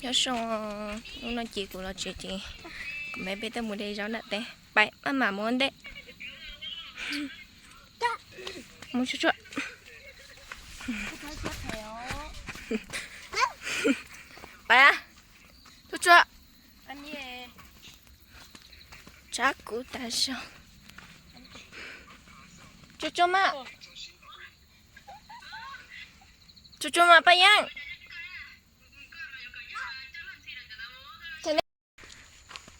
Nyob zoo, hnub no ces kuv los tsev ces kuv mam peb tuaj mus de zaub nram teb. Pais, maj mam mus ua ntej. Mus tsuag tsuag. Pais, tsuag tsuag. Tshav kub tas zog. Tsuag tsuag mas. Tsuag tsuag mas Paj Yeeb.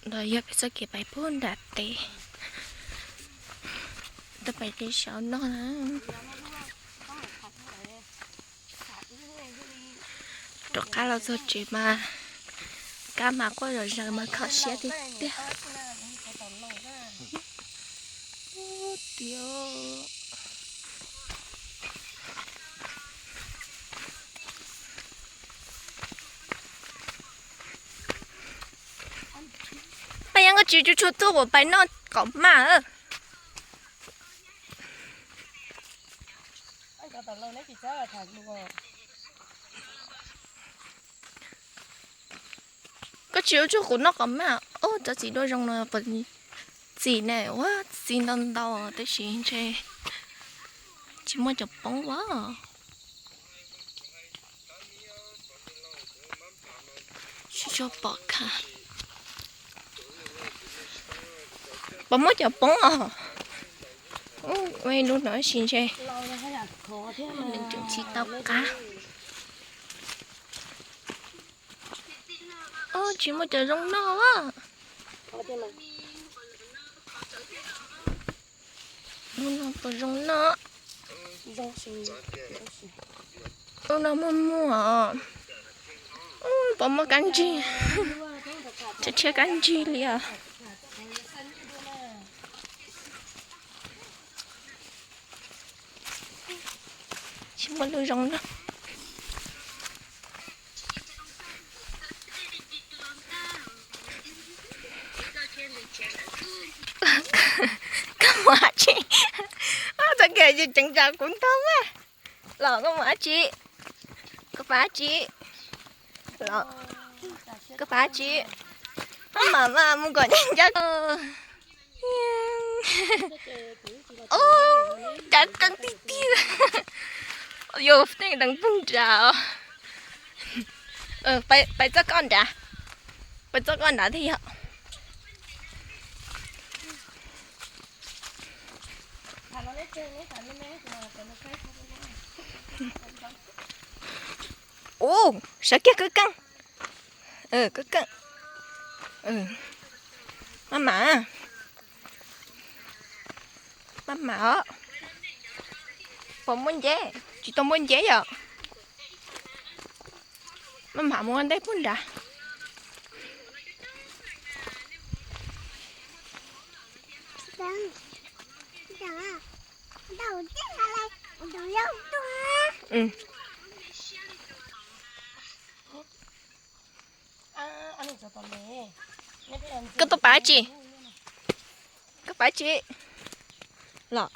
Ntawd yog peb txoj kev pais puag nram teb, tuaj pais de zaub noj na. Rov qab los txog tsev mas kab mas quaj zom zaws mas kho siab tiag tiag. Ub, tiag. Paj Yeeb, koj tsis tsuag tsuag tuaj kuv pais noj qaum maj. Koj tsis tsuag tsuag kuv noj qaum maj. Ub, cov txiv duaj zoo no puas txi ne, ua txi ntau ntau tab sis ntshe tsis muaj cov poob as. Tsis tshua pom kiag. Puas muaj cov poob os? Ua ib lub no tab sis ntshe nws tseem tsis tau qab. Ub, tsis muaj cov zoo noj as. Hnub no puas zoo noj? Hnub no muaj muaj. Ub, puas muaj kab ntsig? Tshiab tshiab kab ntsig li os. Tsis muaj lub zoo noj. Koj mus dab tsi? Txoj kev tseem tsam kuv ntog mas. Los koj mus dab tsi? Koj pais dab tsi? Los koj pais dab tsi? Maj mam mas mus kom ncaj ncaj. Ub, cav keej tiag tiag. Yus tej deev pug nrad. Pais txoj koj nrad. Pais txoj koj nrad thiaj yog. Ub, sawv kiag koj keej. Koj keej. Maj mam. Maj mam os. Puas muaj nceb? Tsis tau muaj nceb yom. Maj mam mus ua ntej pug nrad. Koj tuaj pais dab tsi? Koj pais dab tsi? Los.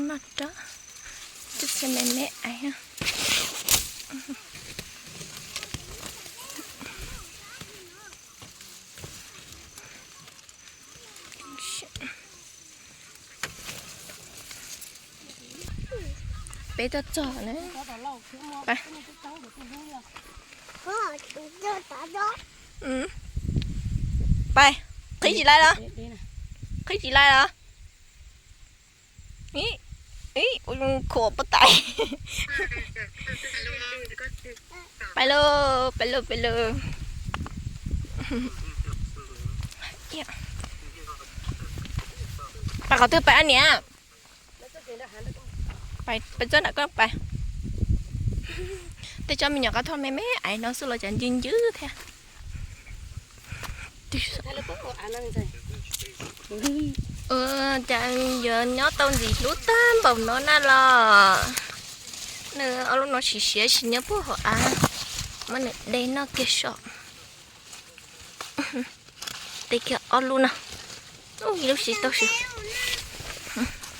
Noj rau, txhij me me ais. Peb tuaj txog na. Pais, qhib tsis laib los? Qhib tsis laib los? Ib, ib, ua zoo khuam pob tais. Pais lauj, pais lauj, pais lauj. Pais qhov twg pais a niam? Pais, pais txog nram koj pais. Tej tsob me nyuam qab thoj me me ais no xwb los cas ncw ncw thiab. Cas yuav nyob tau ntxim hlub tag npaum no na los. Nws ob lub no siav siav tsis nyob puag hauv av, muab nws de noj kiag so. De kiag ob lub no. Ib lub siav tau siav.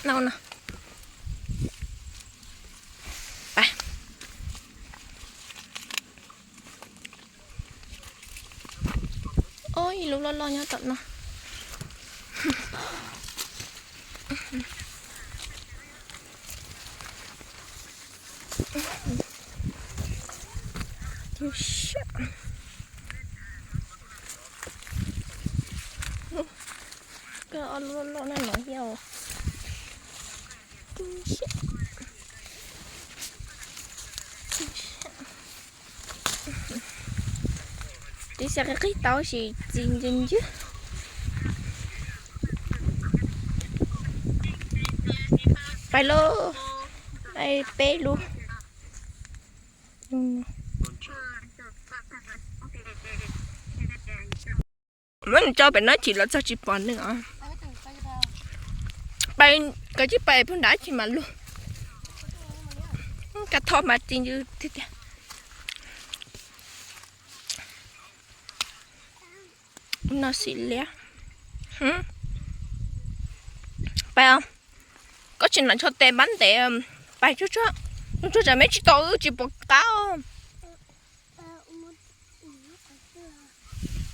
Noj no. Pais. Ib lub loj loj nyob tom no. Koj ob lub loj loj na no yau. Tiv xav qhib tau sis txi ncw ncw. Pais lauj, peb lub. Muab nws tso pem no chim los txog tsis pom nws os. Pais, kav tsij pais puag nrad chim mam lug. Kav thoj mas txi ncw tiag tiag. No xim liab. Pais os. Koj tsis nram tsho tes npab ntev, pais tsuag tsuag, tsuag tsam meb tsis tau wb tsis pom qab.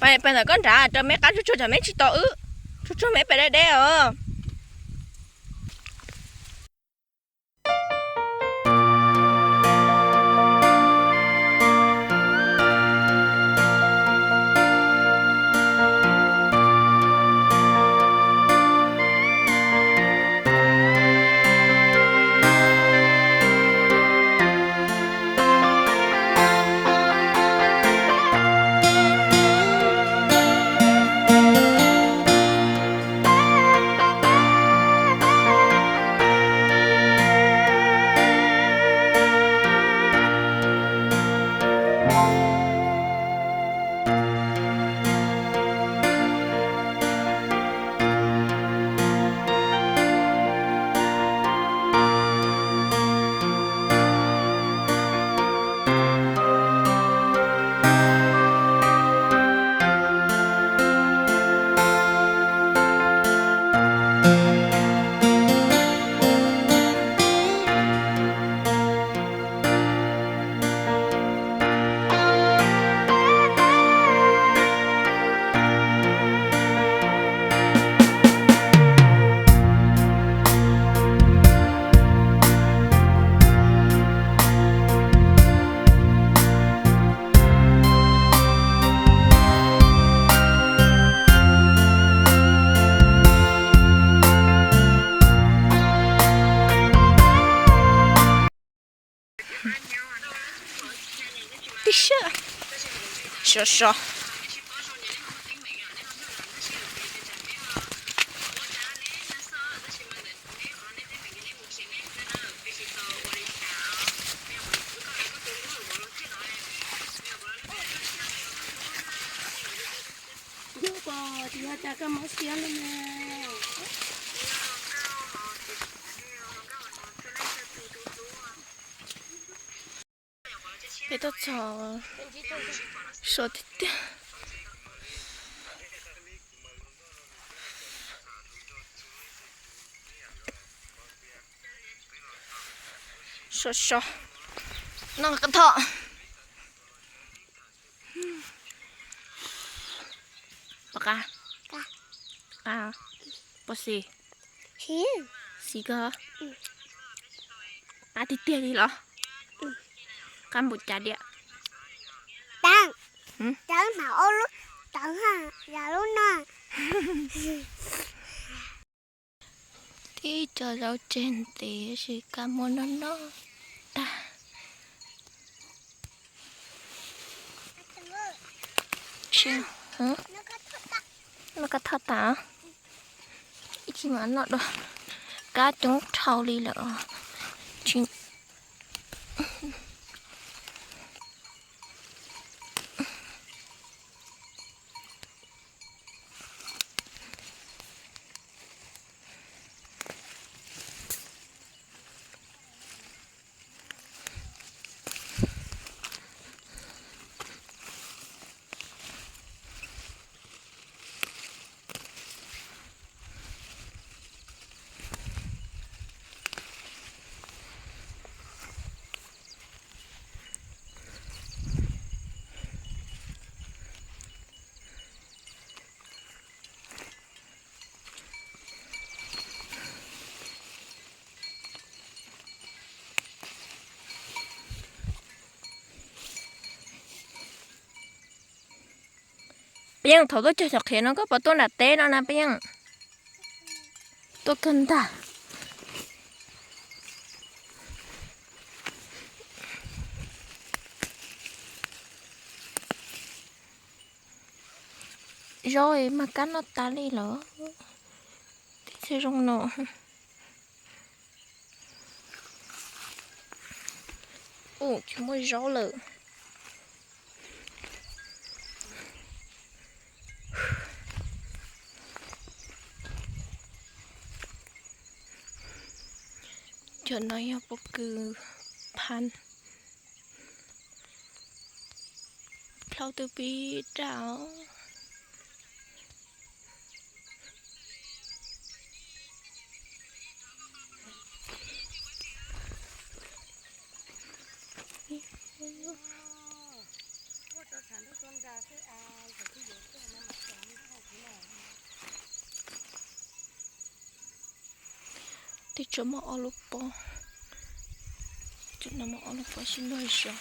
Pais, pais ntawm koj nrad rau meb qab tsuag tsuag tsam meb tsis tau wb, tsuag tsuag meb pem deb deb os. Tib siab sov sov. Peb tuaj txog sov tiag tiag. So so. Noj qab thoj. Pom qab? Qab. Puas xis? Xis kawg. Qab tiag tiag li los? Qab npaum cas diam? Tawv mam ua lub tawv ha, yog lub no. Tib co zaub tseg ntev tab sis kab muab noj noj tag. Noj kab thoj tas, ib chim mas noj dua, kab coob dhau li lawm. Peb Yeej, thaum tuaj cog xyom qhiav no koj puas tuaj nram teb no na Peb Yeej? Tuaj kawg ntag. Zaub mas kab noj tas li lawm. Tib txhia zoo no. Ub, tsis muaj zaub lawm. Cov no yog pob kws phab. Dlhau tus pib daj os. Twb tsuas muaj ob lub pob, tsuas muaj ob lub pob sib luag zog.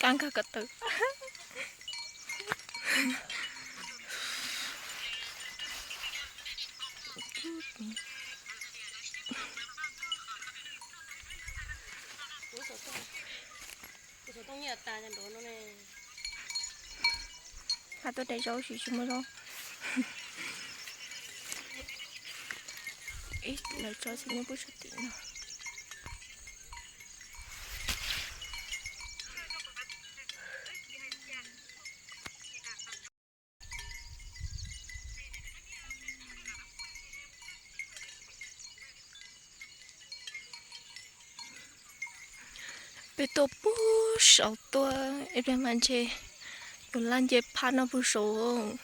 Kab nkag ko taw. Hab tuaj dai zaub tsis tsis muaj zaub. Ib lawv tso txiv neej pub sab tim no. Peb tuaj puag saud tuaj ib pliag mas ntshe yus laj nce phab no puag saud.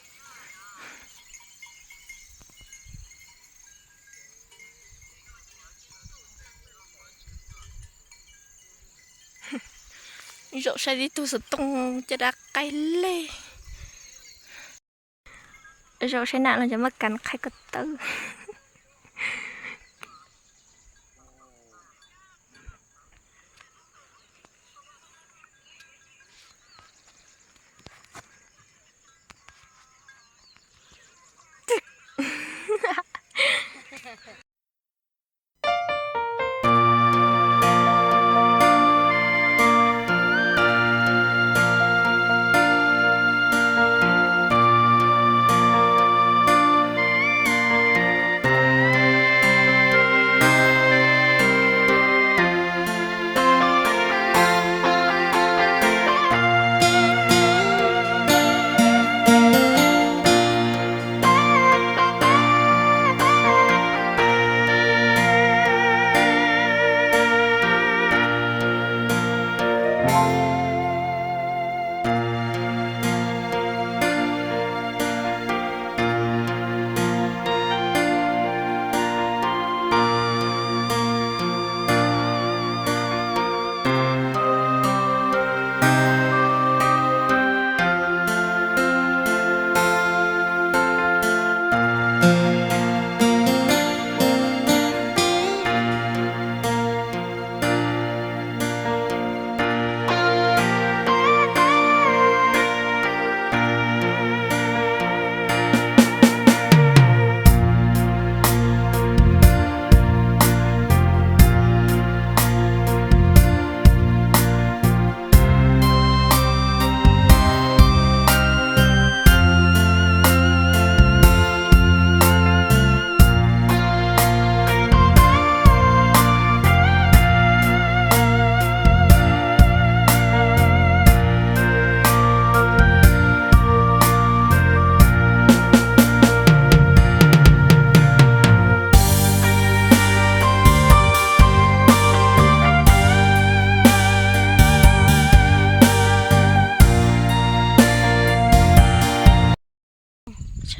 Zaum saib tib tug xov tooj caj dab qaij leg. Zaum saib nam los cov maj kas qhaib ko taw.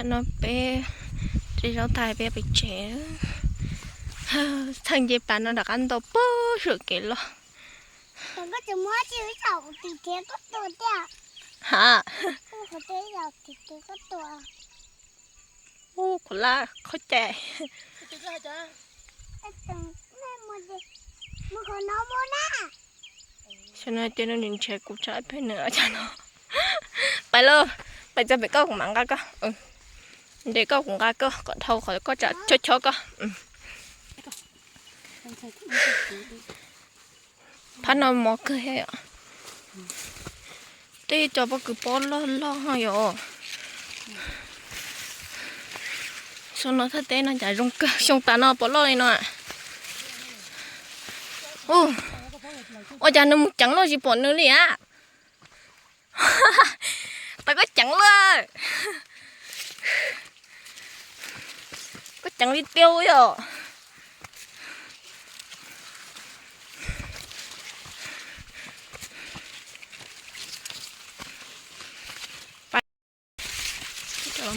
No peb tsev zaub tag peb pem tsev. Txheej nce pas no rov qab nto puag saum kev los. Ha. Ub, qhuav laj qhov cai. Xyov no ces nws nrhiav kuv tsam peb nws cas no. Pais lauj, pais txog pem koj kuv mam nqa koj. Nres koj kuv nqa koj kom dhau qhov koj tsam chob chob koj. Phab no mos kawg thiab. Tej cov pob kws pob loj loj yom. Xyoo no thaj teb no cas zoo kawg, xyoo tas no pob loj li no. Ua cas nws mus ceev luaj tsis pom nws li a. Tau koj ceev luaj. Koj ceev li tiag yom.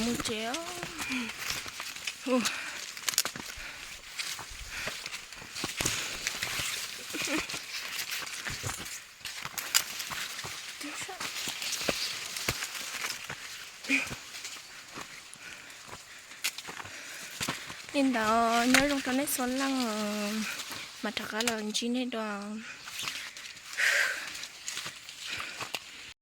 Mus tsev. Li ntawd nyob zoo rau nej txhua leej, mam rov qab los ntsib nej dua.